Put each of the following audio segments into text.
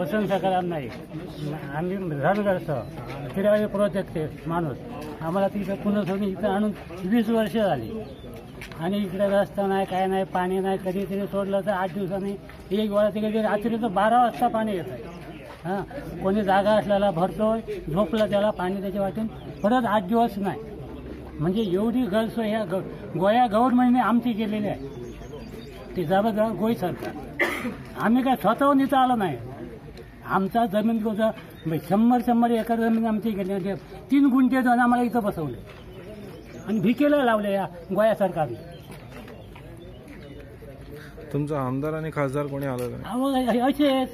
वसंत सखाराम नाईक. आम्ही धनगरचं फिरावे प्रोजेक्ट माणूस. आम्हाला तिथं पुन्हा इथं आणून 20 वर्ष झाली आणि इकडे रस्ता नाही, काय नाही, पाणी नाही. कधीतरी सोडलं तर 8 दिवसांनी एक वेळा, ते रात्रीचं 12 वाजता पाणी येत आहे. हां, कोणी जागा असल्याला भरतोय, झोपलं त्याला पाणी त्याच्या वाटून परत 8 दिवस नाही. म्हणजे एवढी गैरसोय ह्या गोया गव्हर्नमेंटने आमची केलेली आहे. ती जबाबदार गोय सरकार. आम्ही काय स्वतःहून इथं आलो नाही. आमचा जमीन 100-100 एकर जमीन आमची गेली. 3 गुंठे जाऊन आम्हाला इथं बसवले आणि भिकेला लावले या गोया सरकारने. तुमचा आमदार आणि खासदार कोणी आलं नाही? असेच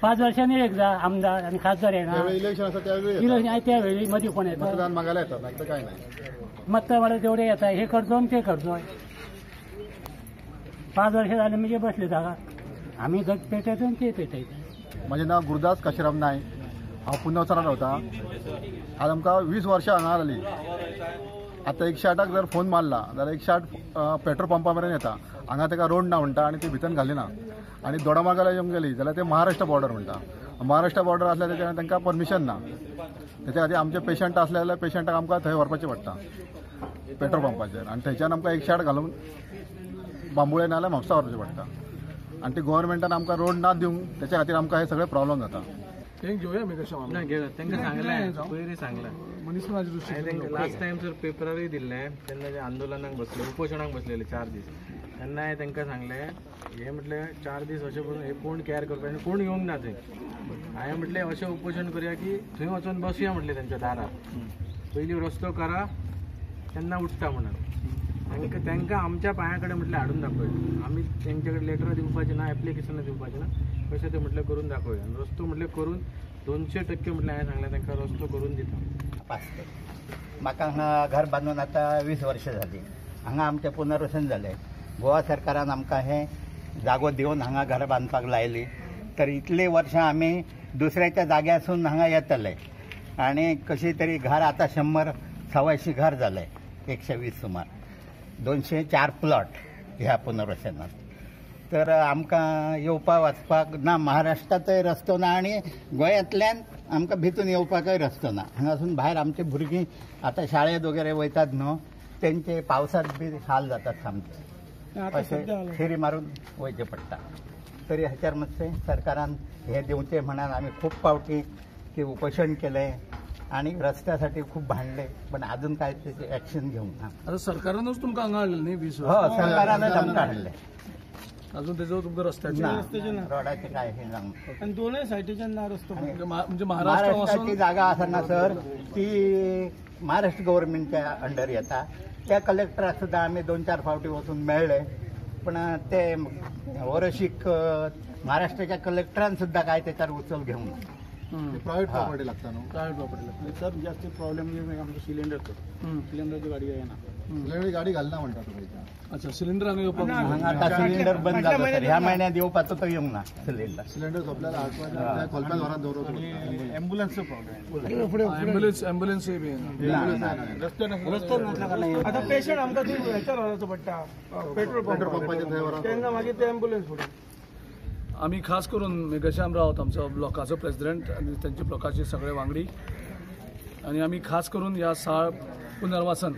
5 वर्षांनी एकदा आमदार आणि खासदार येणार. इलेक्शन असं त्यावेळी, त्यावेळी मध्ये कोण येतं? मतदान मागायला येतात, नाही तर काय नाही. मत मला तेवढे येतात, हे करतो आणि ते करतोय. 5 वर्ष झाले म्हणजे बसले जागा. आम्ही गट पेटायचो आणि ते पेटायचं. म्हजें नांव गुरुदास काशीराम नायक. हांव पुनर्वसनान रावता. आज आमकां 20 वर्सां हांगा जाली. आतां 108 जर फोन मारला जाल्यार 108 पेट्रोल पंपा मेरेन येता. हांगा ताका रोड ना म्हणटा आनी ती भितर घालिना. आनी दोडामार्गाला येवंक गेली जाल्यार ते महाराष्ट्र बॉर्डर म्हणटा. महाराष्ट्र बॉर्डर आसल्यार तेच्या तांकां परमिशन ना. तेच्या खातीर आमचे पेशंट आसले जाल्यार पेशंटाक आमकां थंय व्हरपाचें पडटा पेट्रोल पंपाचेर. आनी थंयच्यान आमकां 108 घालून बांबोळे नाल्यार म्हापसा व्हरचें पडटा. आनी ते गव्हर्मेंटान आमकां रोड ना दिवंक तेच्या खातीर आमकां हे सगळे प्रॉब्लम जाता. घेवया आमी कशें तांकां सांगलें, पयलीं सांगलें मनीसपणाच्या दृश्टीन. लास्ट टायम सर पेपरारूय दिल्लें तेन्ना जे आंदोलनाक बसले, उपोशणाक बसलेले 4 दीस, तेन्ना हांवें तांकां सांगलें हें म्हटलें 4 दीस अशें करून हे कोण कॅर करपा आनी कोण येवंक ना थंय. हांवें म्हटलें अशें उपोशण करया की थंय वचून बसया म्हटलें तेंच्या दारार, पयलीं रस्तो करा तेन्ना उठ्ठा म्हणून. तांकां आमच्या पांया कडेन म्हटलें हाडून दाखय. आमी तेंचे कडेन लेटरां दिवपाचें ना, एप्लिकेशनां दिवपाचें ना, कशें तें म्हटलें करून दाखोवया. आनी रस्तो म्हटलें करून 200% म्हटलें हांवें सांगलें तांकां रस्तो करून दिता. म्हाका हांगा घर बांदून आतां 20 वर्सां जालीं. हांगा आमचें पुनर्वसन जालें. गोवा सरकारान आमकां हें जागो दिवन हांगा घर बांदपाक लायली. तर इतलीं वर्सां आमी दुसऱ्याच्या जाग्यासून हांगा येतले आनी कशी तरी घर आतां 100-125 घर जालें, 120 सुमार, 204 प्लॉट ह्या पुनर्वसनात. तर आमकां येवपा वचपाक ना महाराष्ट्रांतय रस्तो ना आनी गोंयांतल्यान आमकां भितून येवपाकय रस्तो ना. हांगासून भायर आमची भुरगीं आतां शाळेंत वगैरे वयतात न्हू, तेंचे पावसांत बी हाल जातात सामके, अशें फेरी मारून वयचें पडटा. तरी हाचेर मातशें सरकारान हें दिवचें म्हणून आमी खूब फावटी की उपोशण केलें आणि रस्त्यासाठी खूप भांडले, पण अजून काय त्याचे ऍक्शन घेऊन ना. आता सरकारानच तुमकां हांगा हाडलें न्ही 20 वर्सां? हो, सरकारानच आमकां हाडलें. अजून तेजो तुमकां रस्त्याचे रोडाचे काय हे जावंक. आनी दोनूय सायडीच्यान ना रस्तो. म्हणजे महाराष्ट्राची जागा आसा ना सर, ती महाराष्ट्र गव्हर्मेंटच्या अंडर येता. त्या कलेक्टराक सुद्दां आमी 2-4 फावटी वचून मेळ्ळे, पण ते वरशीक महाराष्ट्राच्या कलेक्टरान सुद्दां काय त्याच्यावर उचल घेवंक ना. प्रायव्हेट प्रॉपर्टी लागता न्हू? प्रायव्हेट प्रॉपर्टी लागता सर. जास्त प्रॉब्लेम म्हणजे आमचो सिलिंडरचो, सिलिंडरची गाडी येना, सिलिंडर गाडी घालना म्हणटा तुमी. अच्छा, सिलिंडर हांगा येवपाक आता सिलिंडर बंद जालो सर. ह्या महिन्यात येवपाचो तो येवंक ना सिलिंडर. सिलिंडर सोंपल्यार हाडपाक खोलप्यान घरांत दवरचो. एम्बुलन्सचो प्रॉब्लेम. एम्बुलन्स बी येना. रस्तो आतां पेशंट आमकां हेच्यार व्हरचो पडटा पेट्रोल पंपाचेर, तेन्ना मागीर ते एम्बुलन्स फुडें. आमी खास करून मेघश्याम रावत आमचो ब्लॉकाचो प्रेसिडेंट आनी तेंचे ब्लॉकाचे सगळे वांगडी आनी आमी खास करून ह्या साळ पुनर्वसन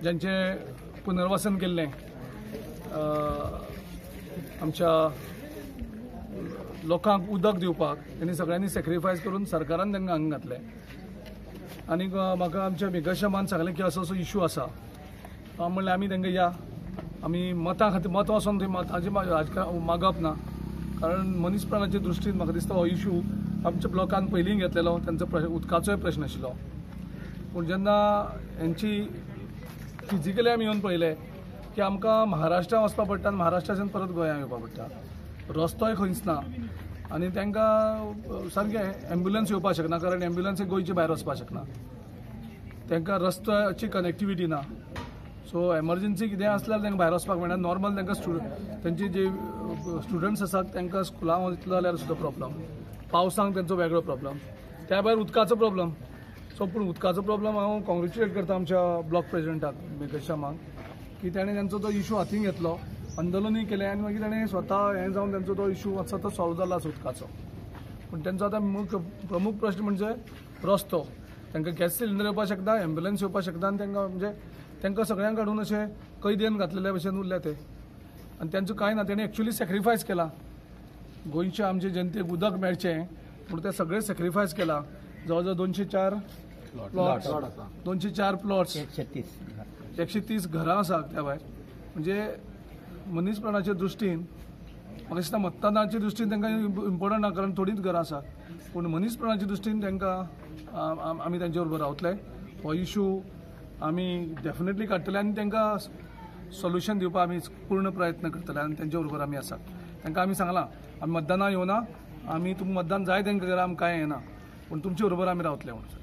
ज्यांचे पुनर्वसन केल्लें आमच्या लोकांक उदक दिवपाक तेणी सगळ्यांनी सॅक्रिफायस करून सरकारान तांकां हांगा घातलें. आनी म्हाका आमच्या मेघश्यामान सांगलें की असो असो इशू आसा. हांव म्हणलें आमी तांकां या, आमी मतां खातीर मतां वचोन थंय मतांचें राजकारण मागप ना, कारण मनीसपणाचे दृश्टीन म्हाका दिसता हो इशू आमच्या ब्लॉकान पयलीं घेतलेलो, तांचो उदकाचोय प्रश्न आशिल्लो. पूण जेन्ना हेंची फिजिकली आमी येवन पळयलें की आमकां महाराष्ट्रान वचपा पडटा आनी महाराष्ट्राच्यान परत गोंयांत येवपा पडटा, रस्तोय खंयच ना आनी तांकां सारकें एम्ब्युलन्स येवपाक शकना, कारण एम्ब्युलन्स गोंयचे भायर वचपाक शकना, तांकां रस्त्याची कनेक्टिविटी ना. सो एमर्जन्सी कितें आसल्यार तांकां भायर वचपाक मेळना. नॉर्मल तांकां तेंचे जे स्टुडंट्स आसात तांकां स्कुलां वयतलो जाल्यार सुद्दां प्रॉब्लम, पावसांक तेंचो वेगळो प्रॉब्लम, त्या भायर उदकाचो प्रॉब्लम. सो पूण उदकाचो प्रॉब्लम हांव कॉंग्रेच्युलेट करता आमच्या ब्लॉक प्रेसिडेंटाक मेघश्यामाक की ताणें तांचो तो इशू हातीन घेतलो, आंदोलनूय केलें आनी मागीर ताणें स्वता हें जावन तांचो तो इशू आसा तो सॉल्व जाला आसा उदकाचो. पूण तेंचो आतां मुख्य प्रमुख प्रश्न म्हणजे रस्तो. तांकां गॅस सिलिंडर येवपाक शकता, एम्बुलन्स येवपाक शकता आनी तांकां म्हणजे तांकां सगळ्यांक काडून अशें कैदेन घातलेले भशेन उरल्या ते. आनी तेंचो कांय ना, तेणी एक्चुली सॅक्रिफायस केला गोंयच्या आमचे जनतेक उदक मेळचें म्हणून ते सगळे सॅक्रिफायस केला. जवळ जवळ 204 प्लॉट्स, 204 प्लॉट्स, 130 घरां आसा त्या भायर. म्हणजे मनीसपणाच्या दृश्टीन म्हाका दिसता मतदानाच्या दृश्टीन तांकां इम्पॉर्टंट ना, कारण थोडींच घरां आसा, पूण मनीसपणाच्या दृश्टीन तांकां आमी तांचे बरोबर रावतले. हो इशू आमी डेफिनेटली काडटले आनी तांकां सोल्युशन दिवपाक आमी पूर्ण प्रयत्न करतले आनी तांचे बरोबर आमी आसात. तांकां आमी सांगलां आमी मतदानाक येवना, आमी तुमकां मतदान जाय तांकां करा, आमकां कांय येना, पूण तुमचे बरोबर आमी रावतले म्हणून.